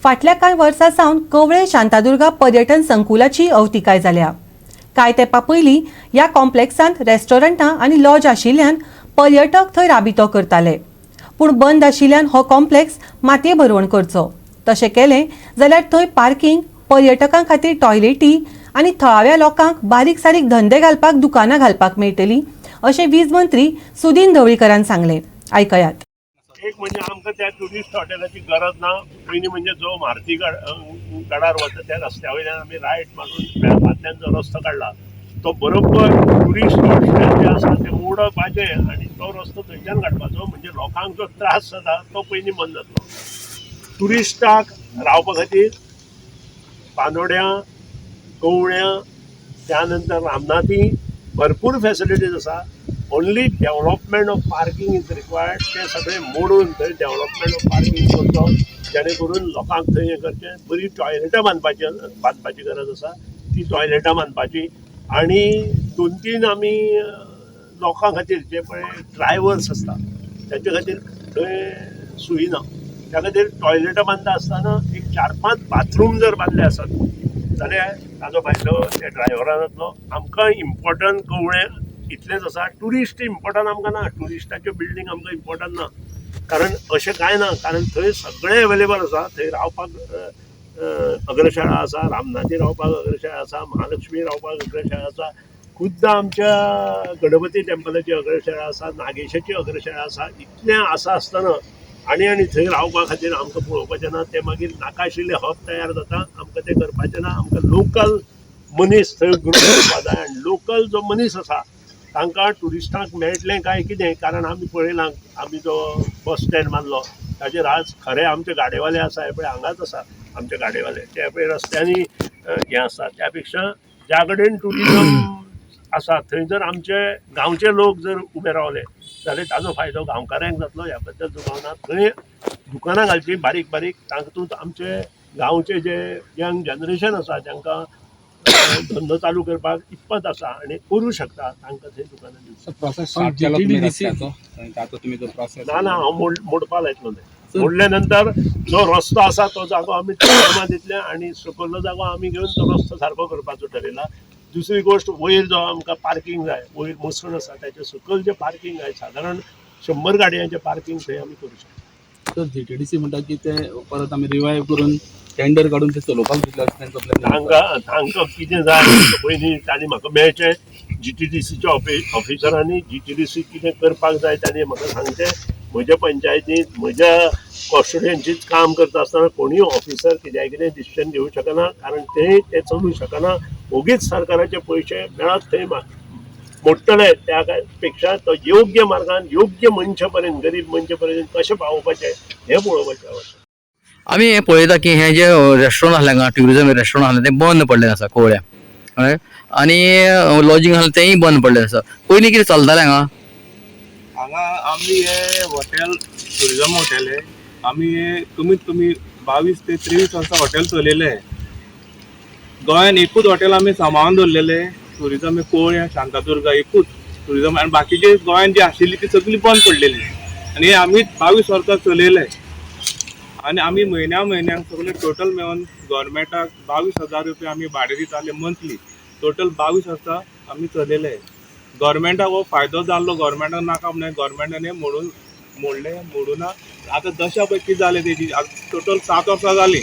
फाटल्या कांय वर्सां सावन कवळे शांतादुर्गा पर्यटन संकुलाची अवतिकाय जाल्या. कांय तेंपा पयलीं ह्या कॉम्प्लेक्सांत रेस्टॉरंटां आनी लॉज आशिल्ल्यान पर्यटक थंय राबितो करताले. पूण बंद आशिल्ल्यान हो कॉम्प्लेक्स मातये भरवण करचो. तशें केलें जाल्यार थंय पार्किंग, पर्यटकां खातीर टॉयलेटी आनी थळाव्या लोकांक बारीक सारीक धंदे घालपाक दुकानां घालपाक मेळटलीं, अशें वीज मंत्री सुदीन ढवळीकरान सांगलें. आयकयात. एक म्हणजे आमकां त्या ट्युरिस्ट हॉटेलाची गरज ना. पयलीं म्हणजे जो मारुती गडार वता त्या रस्त्या वयल्यान आमी रायट मारून वेळपांतल्यान जो रस्तो काडला तो बरोबर ट्युरिस्ट हॉटेल जे आसा ते मोडपाचें आनी तो रस्तो थंयच्यान काडपाचो, म्हणजे लोकांक जो त्रास जाता तो पयलीं बंद जातलो. ट्युरिस्टाक रावपा खातीर बांदोड्यां, कवळ्यां, त्या नंतर रामनाथी भरपूर फॅसिलिटीज आसा. Only development of parking is required. तें सगळें मोडून थंय डेव्हलपमेंट ऑफ पार्किंग करचो, जेणे करून लोकांक थंय हें करचें. बरी टॉयलेटां बांदपाची गरज आसा. ती टॉयलेटां बांदपाची आनी दोन तीन आमी लोकां खातीर जे पळय ड्रायवर्स आसता तांचे खातीर थंय सोयी ना. त्या खातीर टॉयलेटां बांदता आसतना एक चार पांच बाथरूम जर बांदले आसत जाल्यार ताजो फायदो त्या ड्रायव्हरा जातलो. आमकां इम्पॉर्टंट कवळें इतलेंच आसा. ट्युरिस्ट इम्पॉर्टंट आमकां ना. ट्युरिस्टाच्यो बिल्डींग आमकां इम्पॉर्टंट ना, कारण अशें कांय ना, कारण थंय सगळें अवेलेबल आसा. थंय रावपाक अग्रशाळा आसा, रामनाथी रावपाक अग्रशाळा आसा, महालक्ष्मी रावपाक अग्रशाळा आसा, खुद्द आमच्या गणपती टेम्पलाची अग्रशाळा आसा, नागेशाची अग्रशाळा आसा. इतलें आसा आसतना आनी आनी थंय रावपा खातीर आमकां पळोवपाचें ना. तें मागीर नाका आशिल्लें हब तयार जाता. आमकां तें करपाचें ना. आमकां लोकल मनीस थंय ग्रो करपा जाय आनी लोकल जो मनीस आसा तांकां ट्युरिस्टांक मेळटलें काय कितें, कारण आमी पळयलां, आमी जो बस स्टँड बांदलो ताचेर आज खरें आमचे गाडेवाले आसा, हे पळय हांगाच आसा आमचे गाडेवाले, ते पळय रस्त्यांनी हें आसा. त्या पेक्षा ज्या कडेन ट्युरिजम आसा थंय जर आमचे गांवचे लोक जर उबे रावले जाल्यार ताजो फायदो गांवकारांक जातलो, ह्या बद्दल दुबाव ना. थंय दुकानां घालची बारीक बारीक, तातूंत आमचे गांवचे जे यंग जनरेशन आसा, जांकां धंदो चालू करपाक इत्पत आसा आनी करूं शकता, तांकां थंय दुकानां दिवची. प्रोसेस स्टार्ट केलो तुमी रस्त्याचो आनी ताचो तुमी जो प्रोसेस ना ना, हांव मोडपा लायतलो. तें मोडल्या नंतर जो रस्तो आसा तो जागो आमी टुरिजमा दितले आनी सकयलो जागो आमी घेवन तो रस्तो सारको करपाचो ठरयला. दुसरी गोश्ट, वयर जो आमकां पार्किंग जाय, वयर मसण आसा ताच्या सकयल जें पार्किंग जाय, सादारण 100 गाडयांचें पार्किंग थंय आमी करूं शकता. सर, जीटीडीसी म्हणटा की ते परत आमी रिवायव करून टेंडर काडून ते चलोवपाक दितले अशें तांचो प्लॅन. तांकां कितें जाय पयलीं तांणी म्हाका मेळचें. जीटीडीसीच्या ऑफिसरांनी जीटीडीसी कितें करपाक जाय तांणी म्हाका सांगचें. म्हज्या पंचायतींत म्हज्या कॉन्स्टिट्युएन्सीत काम करता आसतना कोणूय ऑफिसर कित्याक कितें डिसिजन घेवंक शकना, कारण ते ते चलूंक शकना. ओगीच सरकाराचे पयशे मेळत थंय मोडटले. त्या पेक्षा तो योग्य मार्गान योग्य मनशा पर्यंत, गरीब मनशा पर्यंत कशें पावोवपाचें हें पळोवपाचें आवश्यक. आमी हें पळयता की हें जें रेस्टॉरंट आसलें हांगा, ट्युरिजम रेस्टॉरंट आसलें, तें बंद पडलें आसा कवळ्या, कळ्ळें. आनी लॉजींग आसलें तेंय बंद पडलें आसा. पयलीं कितें चलतालें हांगा? हांगा आमी हे हॉटेल, टुरिजम हॉटेल हे आमी हे कमीत कमी 22 ते 23 वर्सां हॉटेल चलयले. गोंयान एकूच हॉटेल आमी सांबाळून दवरलेले टुरिजम, हे कोळ्या शांतादुर्गा एकूच टुरिजम आनी बाकीचे गोंयान जी आशिल्ली ती सगळी बंद पडलेली आनी हे आमी 22 वर्सां चलयले आनी आमी म्हयन्या म्हयन्याक सगळे टोटल मेळून गोवोरमेंटाक 22,000 रुपया आमी भाडें दिताले मंथली. टोटल 22 वर्सां आमी चलयले. गोवोरमेंटाक हो फायदो जाल्लो, गोवोरमेंटाक नाका म्हणून गोवोरमेंटान हें मोडून मोडलें. मोडूना आतां दशा पळय कितें जालें तेजी. आतां टोटल 7 वर्सां जालीं.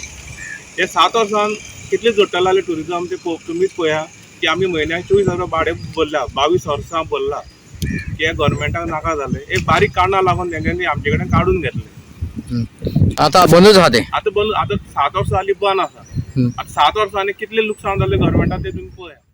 हे 7 वर्सान कितले जोडटले जालें टुरिजम ते तुमीच पळया की आमी म्हयन्याक 24,000 भाडें भरला, 22 वर्सां भरला की हे गोवोरमेंटाक नाका जालें. एक बारीक कारणां लागून तेंच्यांनी आमचे कडेन काडून घेतलें. आतां बंदूच आहा तें? आतां बंद, आतां 7 वर्सां जालीं बंद आसा. आतां 7 वर्सांनी कितलें लुकसाण जालें गोवोरमेंटाक तें तुमी पळया.